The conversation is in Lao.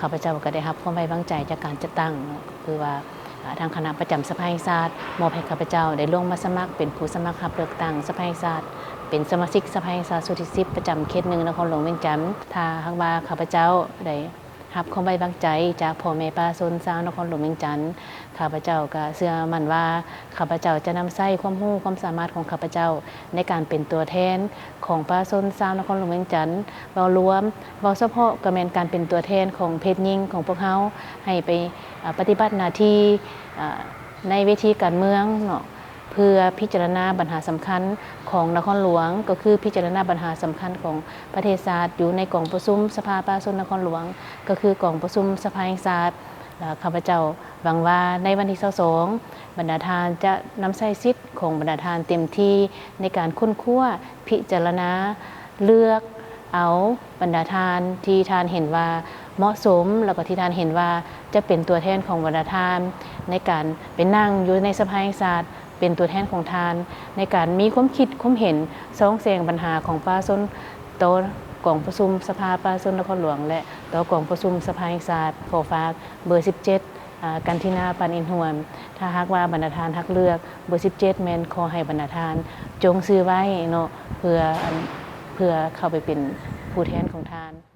ຂ້າພະເຈົ້າກໍໄດ້ຮັບຄວາມໄວ້ວາງໃຈຈາກການຈັດຕັ້ງເນາະ ຄືວ່າ ອາ ທາງຄະນະປະຈຳສະພາແຫ່ງຊາດ ມອບໃຫ້ຂ້າພະເຈົ້າໄດ້ລົງມາສະໝັກເປັນຜູ້ສະໝັກຮັບເລືອກຕັ້ງສະພາແຫ່ງຊາດ ເປັນສະມາຊິກສະພາແຫ່ງຊາດຊຸດທີສິບ ປະຈຳເຂດໜຶ່ງ ນະຄອນຫຼວງວຽງຈັນ. ຖ້າຫາກວ່າຂ້າພະເຈົ້າໄດ້ຮັບຄວາມໄວ້ວາງໃຈຈາກພໍ່ແມ່ປະຊາຊົນຊາວນະຄອນຫຼວງວຽງຈັນ, ຂ້າພະເຈົ້າກໍເຊື່ອໝັ້ນວ່າ ຂ້າພະເຈົ້າຈະນຳໃຊ້ຄວາມຮູ້ຄວາມສາມາດຂອງຂ້າພະເຈົ້າ ໃນການເປັນຕົວແທນຂອງປະຊາຊົນຊາວນະຄອນຫຼວງວຽງຈັນ ເວົ້າລວມ, ເວົ້າສະເພາະກໍແມ່ນການເປັນຕົວແທນຂອງເພດຍິງຂອງພວກເຮົາ ໃຫ້ໄປ ອາ ປະຕິບັດໜ້າທີ່ ອາ ໃນເວທີການເມືອງເນາະ ເພື່ອພິຈາລະນາບັນຫາສຳຄັນຂອງນະຄອນຫຼວງ ກໍຄືພິຈາລະນາບັນຫາສຳຄັນຂອງປະເທດຊາດ ຢູ່ໃນກອງປະຊຸມສະພາປະຊາຊົນນະຄອນຫຼວງ ກໍຄືກອງປະຊຸມສະພາແຫ່ງຊາດ. ແລະ ຂ້າພະເຈົ້າຫວັງວ່າໃນວັນທີຊາວສອງ ບັນດາທ່ານຈະນຳໃຊ້ສິດຂອງບັນດາທ່ານເຕັມທີ່ ໃນການຄົ້ນຄວ້າ, ພິຈາລະນາ, ເລືອກເອົາບັນດາທ່ານທີ່ທ່ານເຫັນວ່າເໝາະສົມ ແລ້ວກໍທີ່ທ່ານເຫັນວ່າຈະເປັນຕົວແທນຂອງບັນດາທ່ານ ໃນການໄປນັ່ງຢູ່ໃນສະພາແຫ່ງຊາດ ເປັນຕົວແທນຂອງທ່ານ ໃນການມີຄວາມຄິດຄວາມເຫັນ ສ່ອງແສງບັນຫາຂອງປະຊາຊົນ ຕໍ່ກອງປະຊຸມສະພາປະຊາຊົນນະຄອນຫຼວງ ແລະ ຕໍ່ກອງປະຊຸມສະພາແຫ່ງຊາດ. ຂໍຝາກເບີສິບເຈັດ ອາ ກັນທິນາ ປານອິນຫວນ. ຖ້າຫາກວ່າບັນດາທ່ານຮັກເລືອກເບີສິບເຈັດ ແມ່ນຂໍໃຫ້ບັນດາທ່ານຈົ່ງຊື່ໄວ້ເນາະ ເພື່ອ ອັນ ເພື່ອເຂົ້າໄປເປັນຜູ້ແທນຂອງທ່ານ.